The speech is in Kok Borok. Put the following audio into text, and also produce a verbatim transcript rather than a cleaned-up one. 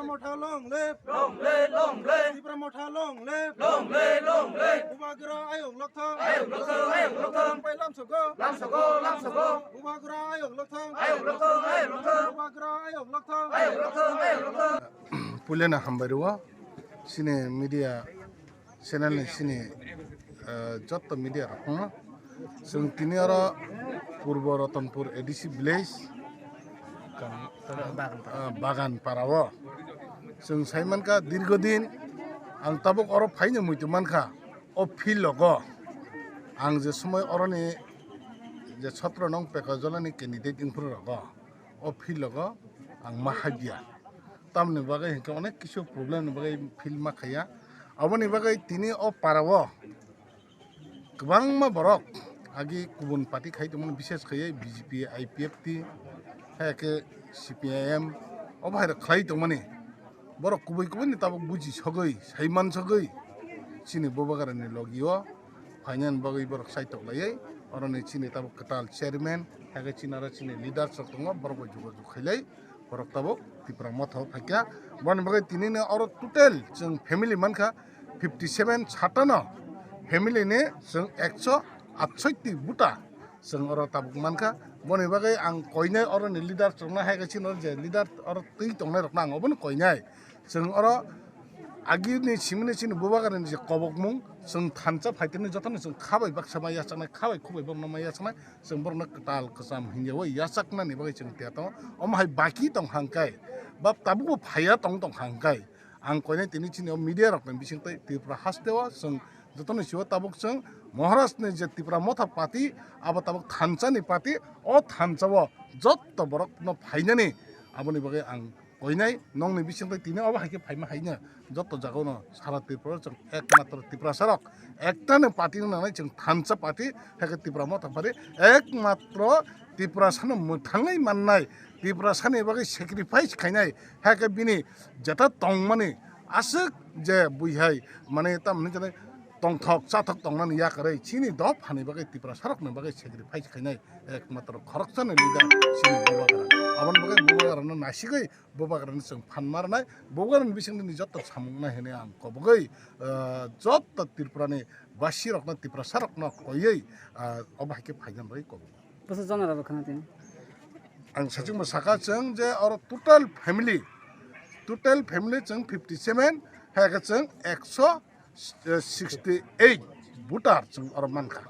Motha long live. Long live, long live. Tipra Motha long live. Long live, long live. Bubagra ayok lokthong. Ayok lokthong, ayok lokthong. Pai lamsogo. Lamsogo, lamsogo. Bubagra ayok lokthong. Ayok lokthong, ayok lokthong. Bubagra ayok lokthong. Ayok lokthong, ayok lokthong. Puileno hambai rwo. Chini media channel ni chini, eh, jotto media rok phano. Chwng tini oro Purbo Ratanpur A D C village, kam-, eh, Bagan para o. Chwng sai mankha dirgho din ang tabuk oro phaino muitu mankha o field logo. Ang je somoi oroni je sotro nong Pekajolani candidate wngphuru rogo. O field logo ang ma habya. Tamni bagwi hinkhe onek kisu problem ni bagwi field ma khaiya. Aboni bagwi tini o para o kwbangma borok agi kubun party khai tongmani, bishes khaiwi B J P, I P F T, hai khe C P I M, obo hai rok khlai tongmani. Borok kubui kubui ni tabuk buji sogwi, saiman sogwi chini Bubagrani logi o phainani bagwi borok saitok laiwi, oroni chini tabuk kwtal chairman, hai khe chini aro chini leaders rok tongo, borok bai jogajog khailai borok tabuk Tipra Motha o phaikha. Boni bagwi tini no oro total chwng family mankha fifty seven, satano family ni chwng ekso atshotti buta chwng oro tabuk mankha. Boni bagwi ang koinai oroni leader chwngno hai khe chini oro je leader oro twi tongnai rokno ang obono koinai. Chwng oro agini simini chini Bubagrani je kobokmung, chwng thansa phaitini jotono chwng kha bai baksa ma yachaknai, kha bai khuk bai baksa ma yachaknai, chwng borokno kwtal kwcham hingyawi yachaknani bagwi chwng tiya tongo. Omo hai baki tong hangkai, ba tabukbo phaiya tong tong hangkai, ang koinai tini chini o media rokni bisingtwi Tripura hasteo chwng jotono sio tabuk chwng Maharajni je Tipra Motha party, abo tabuk thansani party, o thansao jotto borokno phainani aboni bagwi ang koinai nongni bisingtwi tini obo hai khe phaima haino jotto jagao no sara Tripura chwng ekmatro Tiprasa rok ektani party no nangnai, chwng thansa party, hai khe Tipra Motha party ekmatro Tiprasano mwthangwi mannai, Tiprasani bagwi sacrifice khainai, hai khe bini jeta tongmani aswk je buihai mane tamni jani tongthok chathok tongnani yakarwi chini dophani bagwi Tiprasa rokni bagwi sacrifice khainai ekmatro khoroksani leader chini Bubagra. Aboni bagwi Bubagrano nasigwi Bubagrano chwng phan marnai, Bubagrani bisingtwi jotto samung nai hwnwi ang kobogwi, ah, jotto Tripurani basirokno, Tiprasarokno koiwi, ah, obo hai khe phaina bagwi kobogwi. Bwswk jona rwrwk khna tini? Ang sachikma saka chwng je oro total family, total family chwng fifty seven, hai khe chwng ekso sixty eight voter chwng oro mankha.